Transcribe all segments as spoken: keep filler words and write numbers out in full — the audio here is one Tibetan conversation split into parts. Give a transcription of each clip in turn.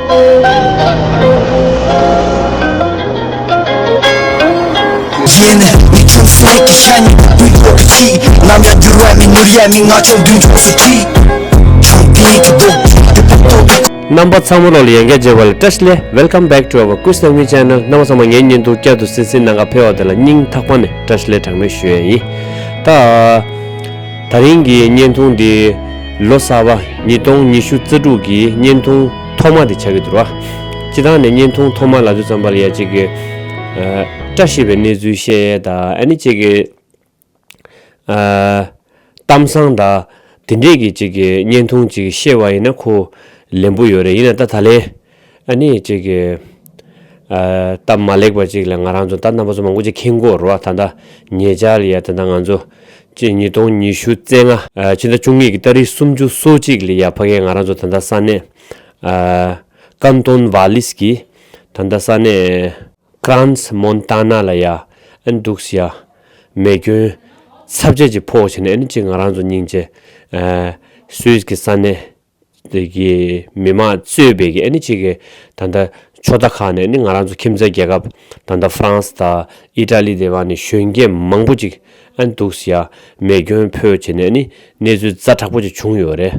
ཡིན། མི་ཆུང་སུ་ཡི་གི་ཤ་ཉེ་བུ་ཡོད་ཀྱི་ཆི། ནམ་ཡང་འགྱུར་བ་མི་ནུར་ཡ་མི། ང་ཆུང་དུས་འགྱུར་སུ་ཆི། ཆུང་དེ་གི་རྡོག་ཅིག་དེ་པོ་ཏོ་གི། རྣམ་པ་ཚང་མ་ལོ་ལ་ཡང་བསྐྱར་མཇལ་བ་ལ་བཀྲ་ཤིས་བདེ་ལེགས། Welcome back to our Kush Language channel. རྣམ་པ་ཚང་མ་ངའི་བརྙན་ཐུང་བསྐྱར་དུ་གསན་གཟིགས་གནང་ག་ཕེབས་པ་དེ་ལ་སྙིང་ཐག་པ་ནས་བཀྲ་ཤིས་བདེ་ལེགས་གྲངས་མེད་ཞུ་ཡ་ཡིན། ད། ད་རིང་གི་བརྙན་ཐུང་འདི་ལོ་གསར་པ་ཉིས་སྟོང་ཉི་ཤུ་རྩ་དྲུག་གི་བརྙན་ཐུང་ཐོག་མ་དེ་ཆགས་ཀྱི་འདུག་ར། སྤྱིར་བཏང་ནས་བརྙན་ཐུང་ཐོག་མ་ལབ་དུས་ཙམ་པ་ལ་ཡ་གཅིག་གི་ཨ། བཀྲ་ཤིས་པའི་གནས་ཚུལ་བཤད་ཡས་དང་། ཨ་ནི་གཅིག་གི་ཨ། གཏམ་བཟང་དང་དེ་འདྲས་ཀྱི་གཅིག་གི་བརྙན་ཐུང་གཅིག་བཤད་པ་ཡིན་ན་ཁོ་ལེན་པོ་ཡོད་རེད། ཡིན་ན་ད་ད་ལན་ཨ་ནི་གཅིག་གི་ཨ། སྟབས་མ་ལེགས་པ་གཅིག་ལ་ང་རང་ཚོ་ད་རྣམ་པ་ཚོ་མང་པོ་ཅིག་མཁྱེན་གྱི་ཡོད་རེད་བ། ད་ལྟ་ཉེ་ཆར་ལ་ཡ་ད་ལྟ་ང་ཚོ་གཅིག་ཉིས་སྟོང་ཉི་ཤུ་རྩ་ལྔ་ཨ། ཕྱི་ཟླ་བཅུ་གཉིས་ཀྱི་ཏ་རིག་སུམ་ཅུ་སོ་གཅིག་ལ་ཡ་ཕ་གིའི་ང་རང་ཚོ་ད་ལྟ་ས་གནས་ཨ། ཀན་ཏོན་ཝ་ལིས་ཀྱི་ད་ལྟ་ས་གནས་ཀྲན་སི་མོན་ཏཱ་ན་ལ་ཡ་ཨ་ནི་འདུག་སེ་ཡ་མེ་སྐྱོན་ཚབས་ཆེ་ཅིག་ཕོག་བྱས་ནས། ཨ་ནི་གཅིག་ང་རང་ཚོ་སྙིང་རྗེ་ཨ། སུད་སི་གི་ས་གནས་དེ་གི་མི་མང་གཙོས་པའི་གི་ཨ་ནི་གཅིག་གི་ད་ལྟ་ཕྱོགས་མཐའ་ཁག་ནས་ཨ་ནི་ང་རང་ཚོ་ཁྱིམ་མཚེས་རྒྱལ་ཁབ་ད་ལྟ་ཧྥ་རན་སི་དང་ཨི་ཊ་ལི་དེ་བ་ནས་གཞོན་སྐྱེས་མང་པོ་ཅིག་ཨ་ནི་འདུག་སེ་ཡ་མེ་སྐྱོན་ཕོག་བྱས་ནས་ཨ་ནི་གནས་ཚུལ་ཛ་དྲག་པོ་ཅིག་བྱུང་ཡོད་རེད།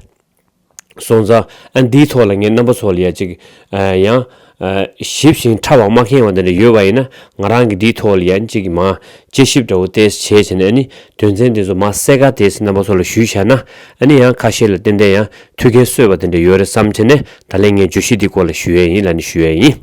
སོང་ཙང་ཨ་འདིའི་ཐོག་ལ་ངས་རྣམ་པ་ཚོ་ལ་ཡ་གཅིག་ཨ། ཡང་ཨ། ཞིབ་ཞིང་ཕྲ་བ་མ་མཁྱེན་པ་དེ་འདྲ་ཡོད་པ་ཡིན་ན། ང་རང་གིས་འདིའི་ཐོག་ལ་ཡ་གཅིག་མ་དཔྱད་ཞིབ་འདྲ་བོ་ཏོག་ཙམ་བྱས་བྱས་ནས། ཨ་ནི་དོན་ཚན་དེ་ཚོ་མ་གསལ་ཁ་ཏོག་ཙམ་རྣམ་པ་ཚོ་ལ་ཞུས་བཞག་ན། ཨ་ནི་ཡང་ཁ་ཤས་ལ་ཏན་ཏན་ཡང་ཐུགས་ཕན་གསོས་པ་དེ་འདྲ་ཡོད་རེད་བསམ་བྱས་ནས། ད་ལན་ངས་བརྗོད་གཞི་འདིའི་སྐོར་ལ་ཞུ་ཡས་ཡིན་ལབ་ནས་ཞུ་ཡས་ཡིན།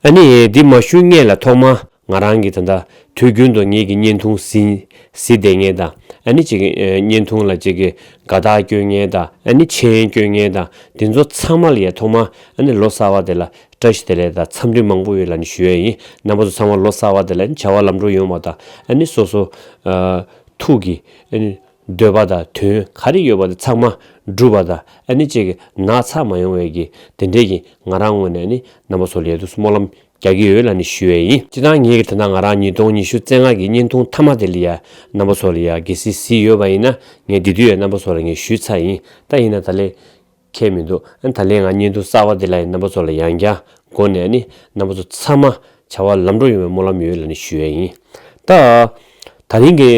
ཨ་ནི་འདི་མ་ཞུ་སྔོན་ལ་ཐོག་མ་ང་རང་གིས་ད་ལྟ་དུས་རྒྱུན་དུ་ངེད་ཀྱི་བརྙན་ཐུང་གཟིགས་གཟིགས་བསྡད་མཁན་དང་། ཨ་ནི་གཅིག་གི་ཨ། བརྙན་ཐུང་ལ་གཅིག་གི་དགའ་རྟགས་སྐྱོན་མཁན་དང་། ཨ་ནི་མཆན་སྐྱོན་མཁན་དང་། དེ་ཚོ་ཚང་མ་ལ་ཡ་ཐོག་མ་ཨ་ནི་ལོ་གསར་པ་དེ་ལ་བཀྲ་ཤིས་བདེ་ལེགས་དང་འཚམས་འདྲི་མང་པོ་ཡོད་ལབ་ནས་ཞུ་ཡས་ཡིན། རྣམ་པ་ཚོ་ཚང་མ་ལོ་གསར་པ་དེ་ལ་ཨ་ནི་བྱ་བ་ལམ་འགྲོ་ཡོང་བ་དང་། ཨ་ནི་སོ་སོ་ཨ། ཐུགས་ཀྱི་ཨ་ནི་འདོད་པ་དང་དོན་ག་རེ་ཡོད་པ་དེ་ཚང་མ་འགྲུབ་པ་དང་། ཨ་ནི་གཅིག་གི་ན་ཚ་མ་ཡོང་བའི་གི་དེ་འདྲའི་གི་ང་རང་ངོས་ནས་ཨ་ནི་རྣམ་པ་ཚོ་ལ་ཡ་འདུག་སེ་སྨོན་ལམ་རྒྱག་གི་ཡོད་ལབ་ནས་ཞུ་ཡས་ཡིན། སྤྱིར་བཏང་ངེད་ཀྱི་ད་ལྟ་ང་རང་ཉིས་སྟོང་ཉི་ཤུ་རྩ་ལྔ་གི་བརྙན་ཐུང་མཐའ་མ་དེ་ལ་ཡ་རྣམ་པ་ཚོ་ལ་ཡ་གལ་སྲིད་གཟིགས་ཡོད་པ་ཡིན་ན། ངས་དེ་དུས་ཡ་རྣམ་པ་ཚོ་ལ་ངས་ཞུས་ཚར་ཡིན། ད་ཡིན་ན་ད་ལན་ཁྱད་མི་འདུག་ཨ་ནི་ད་ལན་ང་བརྙན་ཐུང་གསར་པ་དེ་ལ་ཡ་རྣམ་པ་ཚོ་ལ་ཡང་བསྐྱར་སྒོ་ནས་ཨ་ནི་རྣམ་པ་ཚོ་ཚང་མ་བྱ་བ་ལམ་འགྲོ་ཡོང་བའི་སྨོན་ལམ་ཡོད་ལབ་ནས་ཞུ་ཡས་ཡིན། ད་ད་རིང་གི་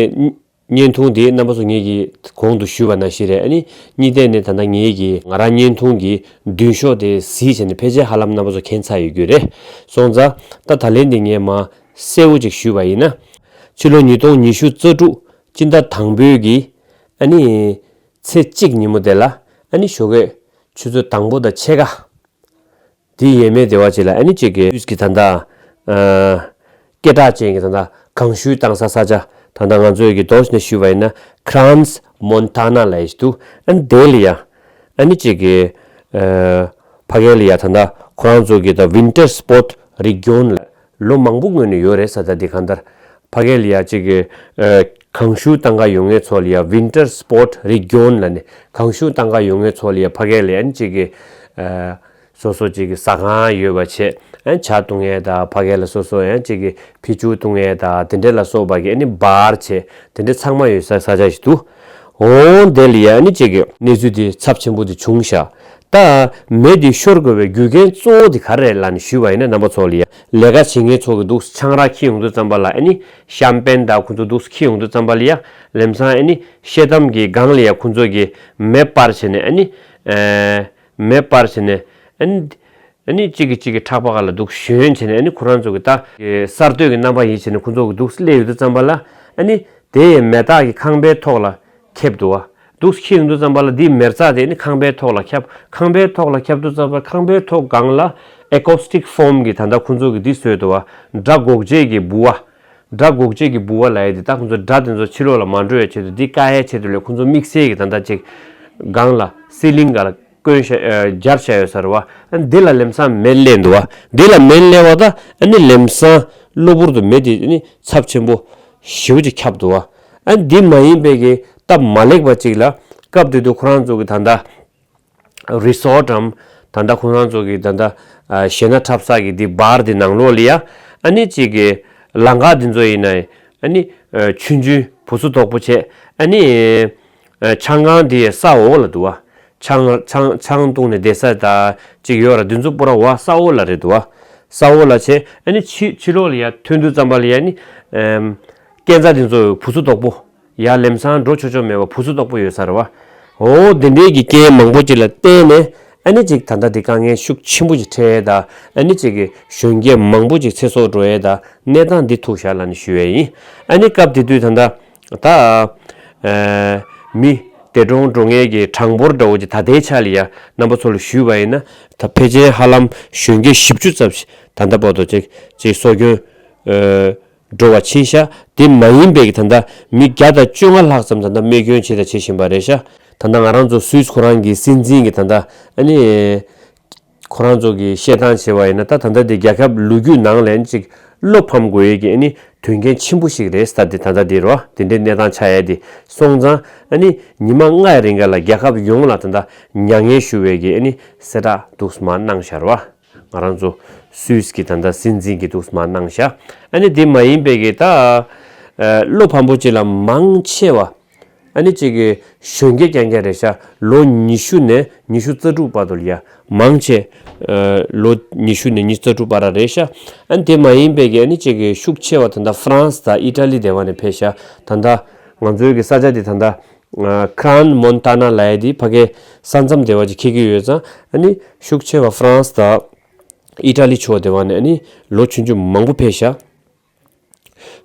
བརྙན་ཐུང་དེ་རྣམ་པ་ཚོ་ངེད་ཀྱིས་གོང་དུ་ཞུས་པ་ནང་བཞིན་རེད། ཨ་ནི་གཉིས་ཐད་ནས་ད་ལྟ་ངེད་ཀྱིས་ང་རང་བརྙན་ཐུང་གི་མདུན་ཤོག་དེ་གཟིགས་བྱས་ནས་ཕལ་ཆེར་ཧ་ལམ་རྣམ་པ་ཚོ་མཁྱེན་ཚར་ཡོད་རྒྱུ་རེད། སོང་ཙང་ད་ད་ལན་དེ་ངས་མར་གསལ་བོ་ཅིག་ཞུས་པ་ཡིན་ན། ཕྱི་ལོ་ཉིས་སྟོང་ཉི་ཤུ་རྩ་དྲུག་སྤྱི་ཟླ་དང་པོའི་གི་ཨ་ནི་ཚེས་གཅིག་ཉིན་མོ་དེ་ལ། ཨ་ནི་ཞོགས་ཀས་ཆུ་ཚོད་དང་པོ་དང་ཕྱེད་ཀ་དེ་ཡས་མས་སྡེ་བ་ཅིག་ལ། ཨ་ནི་གཅིག་གི་སུད་སི་གི་ད་ལྟ་ཨ། སྐད་གྲགས་ཅན་གྱི་ད་ལྟ་གངས་ཤུད་བཏང་ས་ས་ཆ། ད་ལྟ་ང་ཚོས་ཀྱི་མདོར་ནས་ཞུས་པ་ཡིན་ན་Crans Montana་ལབ་ཡས་ཞིག་འདུག་ཨ་ནི་དེ་ལ་ཡ་ཨ་ནི་གཅིག་གི་ཨ། ཕ་གི་ལ་ཡ་ད་ལྟ་ཁོ་རང་ཚོ་གི་ད་Winter Sport Region་ལ་ལོ་མང་པོ་སྔོན་ནས་ཡོད་རེད་ས་ད་འདི་གང་ལྟར་ཕ་གི་ལ་ཡ་གཅིག་གི་ཨ། གངས་ཤུད་བཏང་ག་ཡོང་མཁན་ཚོ་ལ་ཡ་Winter Sport Region་ལབ་ནས། གངས་ཤུད་བཏང་ག་ཡོང་མཁན་ཚོ་ལ་ཡ་ཕ་གི་ལ་ཡ་ཨ་ནི་གཅིག་གི་ཨ། སོ་སོ་གཅིག་གི་ཟ་ཁང་ཡོད་པ་བྱས། ཨ་ནི་ཇ་བཏུང་ཡས་དང་། ཕ་གི་ལ་སོ་སོ་ཡང་གཅིག་གི་ཕི་ཅུ་བཏུང་ཡས་དང་། དེ་འདྲ་ལ་སོགས་པ་གི་ཨ་ནི་བར་བྱས། དེ་འདྲ་ཚང་མ་ཡོད་ས་ས་ཆ་ཞིག་འདུག་འོང་། དེ་ལ་ཡ་ཨ་ནི་གཅིག་གི་གནས་ཚུལ་དེ་ཚབས་ཆེན་པོ་དེ་བྱུང་ཤག་ད་མེ་དེ་ཤོར་དགོས་པའི་རྒྱུ་རྐྱེན་གཙོ་བོ་དེ་ག་རེ་རེད་ལབ་ནས་ཞུས་པ་ཡིན་ན། རྣམ་པ་ཚོ་ལ་ཡ་ལས་ཀ་བྱེད་མཁན་ཚོ་གི་འདུག་ཆང་རག་འཁྱེར་ཡོང་དུས་ཙམ་པ་ལ། ཨ་ནི་ཤམ་པེན་དང་ཁོ་ཚོ་འདུག་འཁྱེར་ཡོང་དུས་ཙམ་པ་ལ་ཡ་ལམ་སང་ཨ་ནི་ཤེལ་དམ་གྱི་སྒང་ལ་ཡ་ཁོ་ཚོ་གི་མེ་སྤར་བྱས་ནས། ཨ་ནི་ཨ། མེ་སྤར་བྱས་ནས། ཨ་ནི་ཨ་ནི་གཅིག་གིས་གཅིག་གི་ཕྲག་པ་ཁ་ལ་འདུག་ཞོན་བྱས་ནས། ཨ་ནི་ཁོ་རང་ཚོ་གི་ད་གསར་གཏོད་ཀྱི་རྣམ་པ་ཡིན་བྱས་ནས་ཁོ་ཚོ་གི་འདུག་སླེབས་ཡོང་དུས་ཙམ་པ་ལ། ཨ་ནི་དེ་ཡི་མེ་སྟག་གི་ཁང་པའི་ཐོག་ལ་ཁེབས་འདུག་བ། འདུག་འཁྱེར་ཡོང་དུས་ཙམ་པ་ལ་འདིའི་མེ་བཙའ་དེ་ཨ་ནི་ཁང་པའི་ཐོག་ལ་ཁྱབ། ཁང་པའི་ཐོག་ལ་ཁྱབ་དུས་ཙམ་པ་ཁང་པའི་ཐོག་སྒང་ལ་ཨེ་ཀོ་སི་ཊིག་ཕོམ་གི་ད་ལྟ་ཁོ་ཚོ་གི་འདི་བཟོས་འདུག་བ། སྒྲ་འགོག་བྱེད་ཀྱི་ལྦུ་བ། སྒྲ་འགོག་བྱེད་ཀྱི་ལྦུ་བ་ལབ་ཡས་དེ། ད་ཁོ་ཚོ་སྒྲ་དེ་ཚོ་ཕྱི་ལོགས་ལ་མ་འགྲོ་ཡའི་ཆེད་དུ་འདི་བཀག་ཡའི་ཆེད་དུ་ལས་ཁོ་ཚོ་དམིགས་བསལ་གྱི་ད་ལྟ་ཅིག་སྒང་ལ་སི་ལིང་སྒང་ལ་བསྐོན་བཞག་ཨ། སྦྱར་བཞག་ཡོད་ས་རེད་བ། ཨ་ནི་འདི་ལ་ལམ་སང་མེ་སླེབས་འདུག་བ། འདི་ལ་མེ་སླེབས་པ་དང་། ཨ་ནི་ལམ་སང་གློ་བུར་དུ་མེ་དེ་ཨ་ནི་ཚབས་ཆེན་པོ་ཞེ་པོ་ཅིག་ཁྱབ་འདུག་བ། ཨ་ནི་འདི་མ་ཡིན་པའི་གི་སྟབས་མ་ལེགས་པ་ཅིག་ལ། སྐབས་དེ་དུས་ཁོ་རང་ཚོ་གི་ད་ལྟ་རི་སོར་ཊམ། ད་ལྟ་ཁོ་རང་ཚོ་གི་ད་ལྟ་ཨ། གཞས་སྣ་འཁྲབ་ས་གི་འདི་བར་འདི་ནང་ལོགས་ལ་ཡ། ཨ་ནི་གཅིག་གི་ལམ་ཁ་འདི་ཚོ་ཡིན་ན་ཨ་ནི་ཨ། ཆུང་ཆུང་བུ་སུ་དོག་པོ་བྱས། ཨ་ནི་ཨ། ཆང་ཁང་འདི་ས་འོག་ལ་འདུག་བ། ཆང་ཆང་ཆང་བཏུང་ནས་བསྡད་ས་དང་ཅིག་ཡོད་ར། འདི་ཚོ་པུ་ར་བ་ས་འོག་ལ་རེད་འདུག་བ། ས་འོག་ལ་བྱས། ཨ་ནི་ཕྱི་ཕྱི་ལོགས་ལ་ཡ་ཐོན་དུས་ཙམ་པ་ལ་ཡ་ནི་ཨམ། སྐས་འཛེག་འདི་ཚོ་བུ་ཚུགས་དོག་པོ། ཡར་ལམ་སང་འགྲོ་ཆོག་ཆོག་མེད་པ་བུ་ཚུགས་དོག་པོ་ཡོད་ས་རེད་བ། འོ་དེ་འདྲའི་གི་རྐྱེན་མང་པོ་ཅིག་ལ་བརྟེན་ནས་ཨ་ནི་ཅིག་ད་ལྟ་འདི་དཀའ་ངལ་ཤུགས་ཆེན་པོ་ཅིག་འཕྲད་ཡས་དང་། ཨ་ནི་ཅིག་གི་གཞོན་སྐྱེས་མང་པོ་ཅིག་ཚེ་སྲོག་འགྲོ་ཡས་དང་གནས་སྟངས་འདི་ཐུག་བཞག་ལབ་ནས་ཞུ་ཡས་ཡིན། ཨ་ནི་སྐབས་དེ་དུས་ད་ལྟ་ད་ཨ་མི་འདས་གྲོངས་འགྲོ་མཁན་གྱི་གྲངས་འབོར་འདྲ་བོ་ཅིག་ད་ལྟའི་ཆ་ལ་ཡ་རྣམ་པ་ཚོ་ལ་ཞུས་པ་ཡིན་ན། ད་ཕལ་ཆེར་ཧ་ལམ་གཞོན་སྐྱེས་བཞི་བཅུ་ཙམ་ཞིག་ད་ལྟ་བར་དུ་ཅིག་ཅིག་སྲོག་སྐྱོན་ཨ། འགྲོ་བ་ཕྱིན་ཤག་དེ་མ་ཡིན་པའི་གི་ད་ལྟ་མི་བརྒྱ་དང་བཅོ་ལྔ་ལྷག་ཙམ་ད་ལྟ་རྨས་སྐྱོན་བྱས་དང་བྱེད་བཞིན་པ་རེད་ཤག་ད་ལྟ་ང་རང་ཚོ་སུད་སི་ཁོ་རང་གི་སྲིད་འཛིན་གྱི་ད་ལྟ་ཨ་ནི་ཁོ་རང་ཚོ་གི་བཤད་སྟངས་བྱས་པ་ཡིན་ན། ད་ད་ལྟ་དེ་རྒྱལ་ཁབ་ལོ་རྒྱུས་ནང་ལ་ཨ་ནི་ཅིག་བློ་ཕམ་དགོས་ཡས་ཀྱི་ཨ་ནི་དོན་རྐྱེན་ཆེན་པོ་ཞིག་རེད་ཟེར། དེ་ད་ལྟ་དེ་རོ་དེ་འདྲའི་གནས་སྟངས་ཆགས་ཡས་དེ་སོང་ཙང་ཨ་ནི་ཉི་མ་ལྔ་ཡི་རིང་ག་ལ་རྒྱལ་ཁབ་ཡོངས་ལ་ད་ལྟ་མྱ་ངན་ཞུ་བའི་གི་ཨ་ནི་གསལ་བསྒྲགས་འདུག་སེ་མར་གནང་བཞག་རོ། ང་རང་ཚོ་སུད་སི་གི་ད་ལྟ་སྲིད་འཛིན་གྱིས་འདུག་སེ་མར་གནང་ཤག་ཨ་ནི་དེ་མ་ཡིན་པའི་གི་ད་ཨ་བློ་ཕམ་པོ་ཅིག་ལ་མང་ཆེ་བ་ཨ་ནི་ཅིག་གི་གཞོན་སྐྱེས་རྐྱང་རྐྱང་རེད་ཤག་ལོ་ཉི་ཤུ་ནས་ཉི་ཤུ་རྩ་དྲུག་བར་དུ་ལ་ཡ་མང་ཆེ། ཨ་ལོ་ཉི་ཤུ་ནས་ཉི་ཤུ་རྩ་དྲུག་བར་ར་རེད་ཤག་ཨ་ནི་དེ་མ་ཡིན་པའི་གི་ཨ་ནི་ཅིག་གི་ཤུགས་ཆེ་བ་ད་ལྟ་ཧྥ་རན་སི་དང་ཨི་ཊ་ལི་དེ་བ་ནས་ཕེབས་ཤག་ད་ལྟ་ང་ཚོའི་གི་ས་ཆ་དེ་ད་ལྟ་ཨ་Crans Montana ལབ་ཡས་དེ་ཕ་གའི་ས་མཚམས་དེ་བ་ཅིག་འཁེལ་གྱི་ཡོད་ཙང་། ཨ་ནི་ཤུགས་ཆེ་བ་ཧྥ་རན་སི་དང་ཨི་ཊ་ལི་ཕྱོགས་དེ་བ་ནས་ཨ་ནི་ལོ་ཆུང་ཆུང་མང་པོ་ཕེབས་ཤག་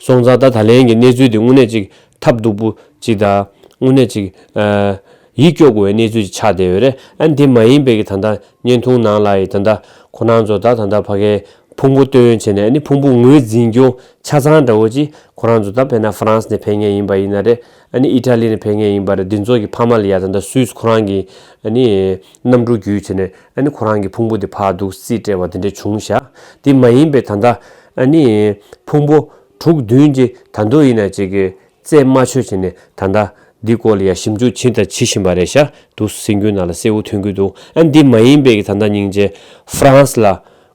སོང་ཙང་ད་ད་ལན་གྱི་གནས་ཚུལ་དེ་དངོས་གནས་ཅིག་ཐབས་སྡུག་པོ་ཅིག་དང་། དངོས་གནས་ཅིག་ཨ་ཡིད་སྐྱོ་དགོས་པའི་གནས་ཚུལ་ཅིག་ཆགས་བསྡད་ཡོད་རེད། ཨ་ནི་དེ་མ་ཡིན་པའི་གི་ད་ལྟ་བརྙན་ཐུང་ནང་ལ་ཡི་ད་ལྟ་ཁོ་རང་ཚོ་ད་ད་ལྟ་ཕ་གའི་ཕུང་པོ་བཏོན་བྱས་ནས། ཨ་ནི་ཕུང་པོ་ངོས་འཛིན་རྒྱུ་ཆ་ཚང་འདྲ་བོ་ཅིག་ཁོ་རང་ཚོ་ད་དཔེར་ན་ཧྥ་རན་སི་ནས་ཕེབས་མཁན་ཡིན་པ་ཡིན་ན་རེད། ཨ་ནི་ཨི་ཊ་ལི་ནས་ཕེབས་མཁན་ཡིན་པ་རེད། འདི་ཚོ་གི་ཕ་མ་ལ་ཡ་ད་ལྟ་སུད་སི་ཁོ་རང་གི་ཨ་ནི་གནམ་གྲུ་བརྒྱུད་བྱས་ནས་ཨ་ནི་ཁོ་རང་གི་ཕུང་པོ་དེ་ཕར་འདུག་སེ་སྤྲད་པ་དེ་འདྲ་བྱུང་ཤག་དེ་མ་ཡིན་པའི་ད་ལྟ་ཨ་ནི་ཕུང་པོ་དྲུག་བདུན་ཅིག་ད་དུང་ཡིན་ན་ཅིག་གི་རྩད་མ་ཆོད་བྱས་ནས་ད་ལྟ་འདི་སྐོར་ལ་ཡ་ཞིབ་འཇུག་བྱེད་དང་བྱེད་བཞིན་པ་རེད་ཤག་འདུག་སེ་སེམས་འགུལ་ནང་ལ་གསལ་པོ་ཐོན་གྱི་འདུག་ཨ་ནི་འདི་མ་ཡིན་པའི་གི་ད་ལྟ་སྙིང་རྗེ་ཧྥ་རན་སི་ལ་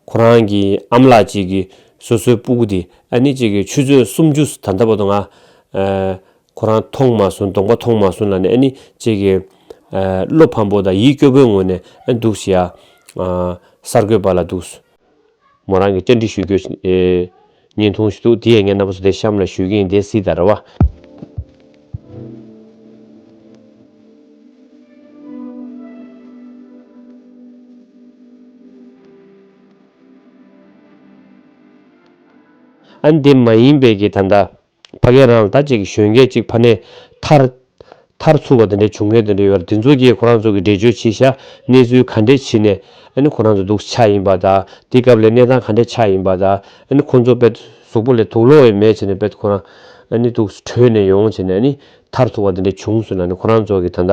ཁོ་རང་གི་ཨ་མ་ལགས་ཅིག་གི་སོ་སོའི་སྤུ་གུ་དེ་ཨ་ནི་ཅིག་གི་ཆུ་ཚོད་སུམ་ཅུ་ད་ལྟ་བར་དུ་ང་ཨ་ཁོ་རང་མཐོང་མ་སོང་། གདོང་པ་མཐོང་མ་སོང་ལབ་ནས་ཨ་ནི་ཅིག་གི་ཨ་བློ་ཕམ་པོ་དང་ཡིད་སྐྱོ་པོའི་ངོས་ནས་ཨ་འདུག་སེ་ཡ་ཨ་གསར་འགོད་པ་ལ་འདུག་སེ་མོ་རང་གིས་བཅར་འདྲི་ཞུ་རྒྱུ་ཨེ་བརྙན་ཐུང་ཞིག་འདུག་དེ་ཡང་ངས་རྣམ་པ་ཚོ་དེ་གཤམ་ལ་ཞུ་གི་ཡིན། དེ་གཟིགས་དང་། རེད་བ། ཨ་ནི་དེ་མ་ཡིན་པའི་གི་ད་ལྟ་ཕ་གི་རང་ལ་ད་ཅིག་གཞོན་སྐྱེས་ཅིག་ཕ་ནས་ཐར་ཐར་ཚུགས་པ་དེ་འདྲའི་བྱུང་མཁན་དེ་འདྲ་ཡོད་རེད། དེ་ཚོ་གིས་ཁོ་རང་ཚོ་གིས་འགྲེལ་བརྗོད་བྱས་ཤག་གནས་ཚུལ་ག་འདྲས་བྱས་ནས་ཨ་ནི་ཁོ་རང་ཚོ་འདུག་ཆགས་ཡིན་པ་དང་། དེ་སྐབས་ལ་གནས་སྟངས་ག་འདྲས་ཆགས་ཡིན་པ་དང་། ཨ་ནི་ཁོ་ཚོ་དཔེ་གཟུགས་པོ་ལ་དུག་ལོག་ཡང་མེད་བྱས་ནས་དཔེ་ཁོ་རང་ཨ་ནི་འདུག་བྲོས་ནས་ཡོང་བྱས་ནས་ཨ་ནི་ཐར་ཐུབ་པ་དེ་འདྲ་བྱུང་སོང་ལབ་ནས་ཁོ་རང་ཚོ་གིས་ད་ལྟ་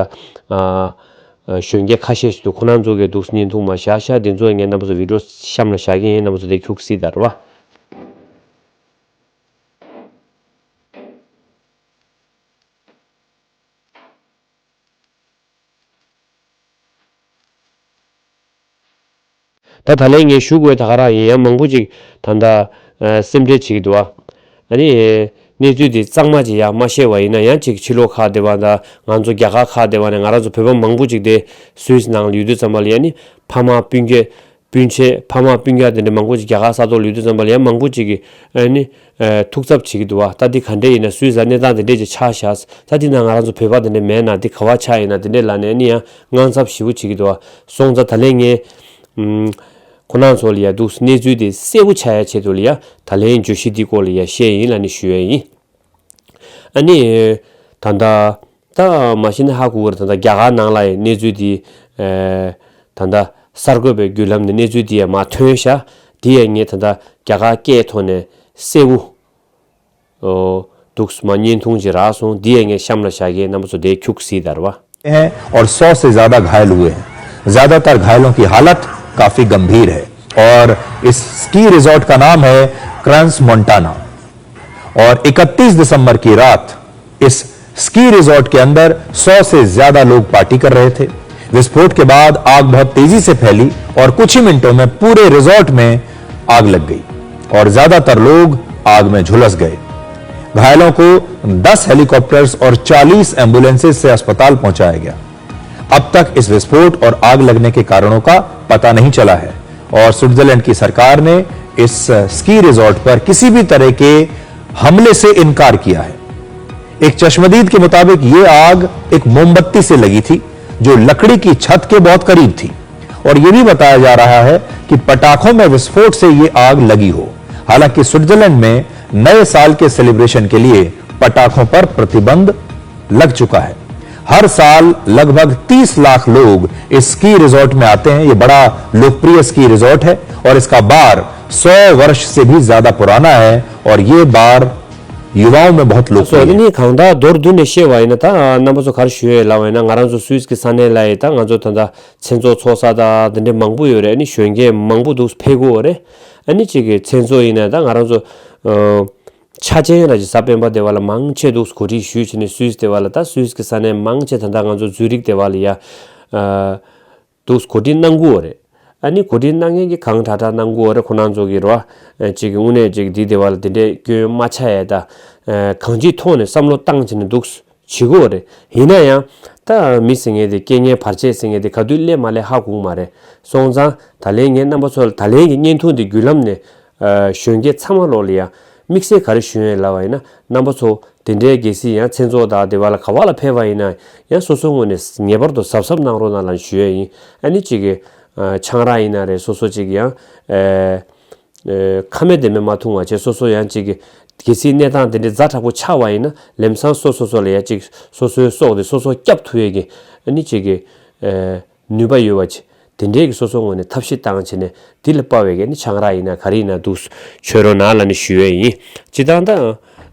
ཨ་ཨ་གཞོན་སྐྱེས་ཁ་ཤས་ཤིག་འདུག་ཁོ་རང་ཚོ་གིས་འདུག་བརྙན་ཐུང་མར་བཞག་ཤག་དེ་ཚོ་ངས་རྣམ་པ་ཚོ་བི་ཌི་ཡོ་གཤམ་ལ་བཞག་གི་ཡིན། རྣམ་པ་ཚོ་དེ་ཁྱུག་གཟིགས་དང་། རེད་བ། ད་ད་ལན་ངས་ཞུ་དགོས་ད་ག་རང་ཡིན། ཡང་མང་པོ་ཅིག་ད་ལྟ་ཨ་སེམས་ཁྲལ་བྱེད་ཀྱི་འདུག་བ། ཨ་ནི་གནས་ཚུལ་འདི་གཙང་མ་ཅིག་ཡང་མ་ཤེས་པ་ཡིན་ན། ཡང་ཅིག་ཕྱི་ལོགས་ཁག་དེ་བ་དང་ང་ཚོ་རྒྱ་གར་ཁག་དེ་བ་ནས་ང་རང་ཚོ་བོད་པ་མང་པོ་ཅིག་དེ་སུད་སི་ནང་ལ་ཡོད་དུས་ཙམ་པ་ལ་ཡ་ནི་ཕ་མ་སྤུན་ཀྱག་སྤུན་མཆེད་ཕ་མ་སྤུན་ཀྱག་དེ་འདྲ་མང་པོ་ཅིག་རྒྱ་གར་ས་ཐོག་ལ་ཡོད་དུས་ཙམ་པ་ལ་ཡ་མང་པོ་ཅིག་གིས་ཨ་ནི་ཨ་ཐུགས་འཚབ་བྱེད་ཀྱི་འདུག་བ། ད་འདི་ག་འདྲས་ཡིན་ན། སུད་སི་ལ་གནས་སྟངས་དེ་འདྲས་ཅིག་ཆགས་ཤག་ད་འདི་ན་ང་རང་ཚོ་བོད་པ་དེ་འདྲས་མེད་ན་འདི་ག་བ་ཆགས་ཡིན་ན། དེ་འདྲས་ལབ་ནས་ཨ་ནི་ཡང་དངངས་འཚབ་ཞེ་པོ་བྱེད་ཀྱི་འདུག་བ། སོང་ཙང་ད་ལན་ངས་ཨམ་ཁོ་རང་ཚོ་ལ་ཡ་འདུག་གནས་ཚུལ་དེ་གསལ་པོ་ཆགས་ཡ་ཆེད་དུ་ལ་ཡ་ད་ལན་བརྗོད་གཞི་འདི་སྐོར་ལ་ཡ་བཤད་ཡིན་ལབ་ནས་ཞུ་ཡ་ཡིན། ཨ་ནི་ད་ལྟ་ད་མ་གཞི་ནས་ཧ་གོ་གི་རེད། ད་ལྟ་རྒྱ་གར་ནང་ལ་ཡི་གནས་ཚུལ་འདི་ཨེ་ད་ལྟ་གསར་འགོད་པའི་བརྒྱུད་ལམ་ནས་གནས་ཚུལ་འདི་ཡང་མར་ཐོན་ཤག་འདི་ཡང་ངས་ད་ལྟ་རྒྱ་གར་སྐད་ཐོག་ནས་གསལ་པོ་འོ་འདུག་སེ་མར་བརྙན་ཐུང་ཅིག་རག་སོང་། འདི་ཡང་ངས་གཤམ་ལ་བཞག་གི། རྣམ་པ་ཚོ་དེ་ཁྱུག་གཟིགས་དང་། རེད་བ། हैं और सौ से ज्यादा घायल हुए हैं। ज्यादातर घायलों की हालत काफी गंभीर है और इस स्की रिजॉर्ट का नाम है क्रैंस मोंटाना। और इकतीस दिसंबर की रात इस स्की रिजॉर्ट के अंदर सौ से ज्यादा लोग पार्टी कर रहे थे। विस्फोट के बाद आग बहुत तेजी से फैली और कुछ ही मिनटों में पूरे रिजॉर्ट में आग लग गई और ज्यादातर लोग आग में झुलस गए। घायलों को दस हेलीकॉप्टर्स और चालीस एम्बुलेंसेस से अस्पताल पहुंचाया गया। अब तक इस विस्फोट और आग लगने के कारणों का पता नहीं चला है और स्विट्जरलैंड की सरकार ने इस स्की रिजॉर्ट पर किसी भी तरह के हमले से इनकार किया है। एक चश्मदीद के मुताबिक ये आग एक मोमबत्ती से लगी थी, जो लकड़ी की छत के बहुत करीब थी, और ये भी बताया जा रहा है कि पटाखों में विस्फोट से ये आग लगी हो। हालांकि स्विट्जरलैंड में नए साल के सेलिब्रेशन के लिए पटाखों पर प्रतिबंध लग चुका है। हर साल लगभग तीस लाख लोग इस स्की रिजॉर्ट में आते हैं। ये बड़ा लोकप्रिय स्की रिजॉर्ट है और इसका बार सौ वर्ष से भी ज्यादा पुराना है और ये बार युवाओं में बहुत लोकप्रिय है। ནི་གང་ལྟར་མདོར་བསྡུས་ནས་བཤད་པ་ཡིན་ན། ད་རྣམ་པ་ཚོ་ག་རེ་ཞུ་ཡས་ལབ་པ་ཡིན་ན། ང་རང་ཚོ་སུད་སི་གི་ས་གནས་ལ་ཡིན་ད་ང་ཚོ་ད་ལྟ་མཚན་ཚོགས་ཚོགས་ས་དང་དེ་འདྲའི་མང་པོ་ཡོད་རེད། ནི་གཞོན་སྐྱེས་མང་པོ་འདུག་ཕེབས་ཀྱི་ཡོད་རེད། ཨ་ནི་གཅིག་གི་མཚན་ཚོགས་ཡིན་ན་ད་ང་རང་ཚོ་ཨ་ཆ་ཅན་ར་ཅིག་གཟའ་སྤེན་པ་དེ་བ་ལ་མང་ཆེ་འདུག་གོ་སྒྲིག་ཞུས་བྱས་ནས། སུད་སི་དེ་བ་ལ་ད་སུད་སི་གི་ས་གནས་མང་ཆེ་ད་ལྟ་ང་ཚོ་ཛུ་རིག་དེ་བ་ལ་ཡ་ཨ་འདུག་གོ་སྒྲིག་གནང་གི་ཡོད་རེད། ཨ་ནི་གོ་སྒྲིག་གནང་མཁན་གྱི་གང་དྲག་དྲག་གནང་གི་ཡོད་རེད། ཁོ་རང་ཚོ་གི་རོ་ཨ་ཅིག་གི་དངོས་གནས་ཅིག་འདི་དེ་བ་ལ་དེ་འདྲའི་སྐྱོན་མ་ཆགས་ཡས་ད་ཨ་གང་ཅིའི་ཐོག་ནས་བསམ་བློ་བཏང་བྱས་ནས་འདུག་བྱེད་དགོས་རེད། ཡིན་ན་ཡང་ད་མི་ཟེར་མཁན་དེ། རྐྱེན་ངན་བར་ཆད་ཟེར་མཁན་དེ་ག་དུས་སླེབས་མ་སླེབས་ཧ་གོ་གི་མ་རེད། སོང་ཙང་ད་ལན་ངས་རྣམ་པ་ཚོ་ལ་ད་ལན་གྱི་བརྙན་ཐུང་འདི་བརྒྱུད་ལམ་ནས་ཨ་གཞོན་སྐྱེས་ཚང་མ་ལོག་ལ་ཡ་དམིགས་བསལ་ག་རེ་ཞུ་ཡས་ལབ་པ་ཡིན་ན། རྣམ་པ་ཚོ་དེ་འདྲའི་གལ་སྲིད་ཡང་མཚན་ཚོགས་དང་དེ་བ་ལ་ག་བ་ལ་ཕེབས་པ་ཡིན་ན་ཡང་། སོ་སོའི་ངོས་ནས་ངེས་པར་དུ་གཟབ་གཟབ་གནང་རོགས་གནང་ལབ་ཞུ་ཡས་ཡིན། ཨ་ནི་གཅིག་གི་ཨ་ཆང་རག་ཡིན་ན་རེད། སོ་སོ་གཅིག་ཡང་ཨ། ཨེ། ཁ་མེད་དེ་མེད་མ་འཐུང་བ་བྱས། སོ་སོ་ཡང་གཅིག་གི་གལ་སྲིད་གནས་སྟངས་དེ་འདྲའི་ཛ་དྲག་པོ་ཆགས་པ་ཡིན་ན། ལམ་སང་སོ་སོ་སོ་ལ་ཡ་གཅིག་སོ་སོའི་སྲོག་དེ་སོ་སོ་སྐྱབས་ཐུབ་ཡས་ཀྱི་ཨ་ནི་གཅིག་གི་ཨེ་ནུས་པ་ཡོད་པ་བྱས། དེ་འདྲའི་གི་སོ་སོ་ངོས་ནས་ཐབས་ཤེས་བཏང་བྱས་ནས་དེ་ལ་དཔག་པའི་གི་ཨ་ནི་ཆང་རག་ཡིན་ན་ག་རེ་ཡིན་ན་འདུག་མཆོད་རོགས་གནང་ལབ་ནས་ཞུ་ཡས་ཡིན། སྤྱིར་བཏང་ད་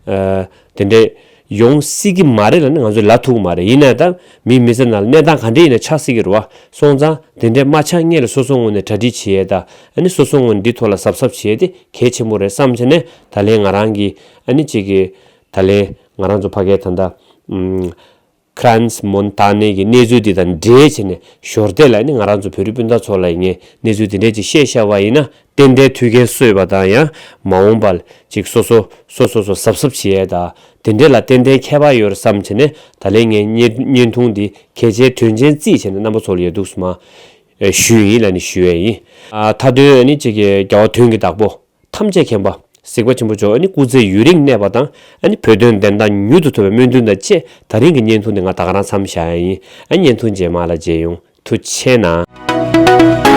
ཨེ་དེ་འདྲའི་ཡོང་སྲིད་ཀྱི་མ་རེད་ལབ་ནས་ང་ཚོས་ལབ་ཐུབ་ཀྱི་མ་རེད། ཡིན་ན་ད་མི་མི་ཚེ་ནང་ལ་གནས་སྟངས་ག་འདྲ་ཡིན་ན་ཆགས་སྲིད་ཀྱི་རེད་བ། སོང་ཙང་དེ་འདྲའི་མ་ཆགས་སྔོན་ལ་སོ་སོ་ངོས་ནས་གྲ་སྒྲིག་བྱེད་ཡས་དང་། ཨ་ནི་སོ་སོ་ངོས་ནས་འདི་ཐོག་ལ་གཟབ་གཟབ་བྱེད་ཡས་དེ་གལ་ཆེན་པོ་རེད་བསམ་བྱས་ནས། ད་ལན་ང་རང་གིས་ཨ་ནི་གཅིག་གི་ད་ལན་ང་རང་ཚོ་ཕ་གའི་ད་ལྟ་ཨུམ་Crans Montana གི་གནས་ཚུལ་འདི་དང་འབྲེལ་བྱས་ནས་ཞོར་དེ་ལ་ནི་ང་རང་ཚོ་བོད་རིགས་སྤུན་ཟླ་ཚོ་ལ་ངས་གནས་ཚུལ་འདི་འདྲས་ཅིག་བཤད་བཞག་པ་ཡིན་ན། ཏན་ཏན་ཐུགས་ཕན་གསོས་པ་དང་། ཡང་མ་འོངས་པ་ལ་ཅིག་སོ་སོ་སོ་སོ་སོ་གཟབ་གཟབ་བྱེད་ཡས་དང་དེ་འདྲས་ལ་ཏན་ཏན་ཁྱད་པར་ཡོད་རེད་བསམ་བྱས་ནས། ད་ལན་ངས་བརྙན་བརྙན་ཐུང་འདི་གལ་ཆེའི་དོན་ཆེན་བརྩིས་བྱས་ནས་རྣམ་པ་ཚོ་ལ་ཡ་འདུག་སེ་མར་ཨེ་ཞུས་ཡིན་ལབ་ནས་ཞུ་ཡས་ཡིན། ཨ་མཐའ་དོན་ཨ་ནི་གཅིག་གི་རྒྱལ་བ་དོན་གྱི་བདག་པོ་ཐམས་ཅད་མཁྱེན་པ་གཟིགས་པ་ཆེན་པོ་མཆོག་ཨ་ནི་སྐུ་ཚེ་ཡུན་རིང་གནས་པ་དང་། ཨ་ནི་བོད་དོན་བདེན་མཐའ་མྱུར་དུ་ཐོབ་པའི་སྨོན་འདུན་དང་བཅས། ད་རིང་གི་བརྙན་ཐུང་འདི་ང་ད་ག་རང་མཚམས་བཞག་ཡ་ཡིན། ཨ་ནི་བརྙན་ཐུང་རྗེས་མ་ལ་མཇལ་ཡོང་། ཐུགས་རྗེ་གནང་།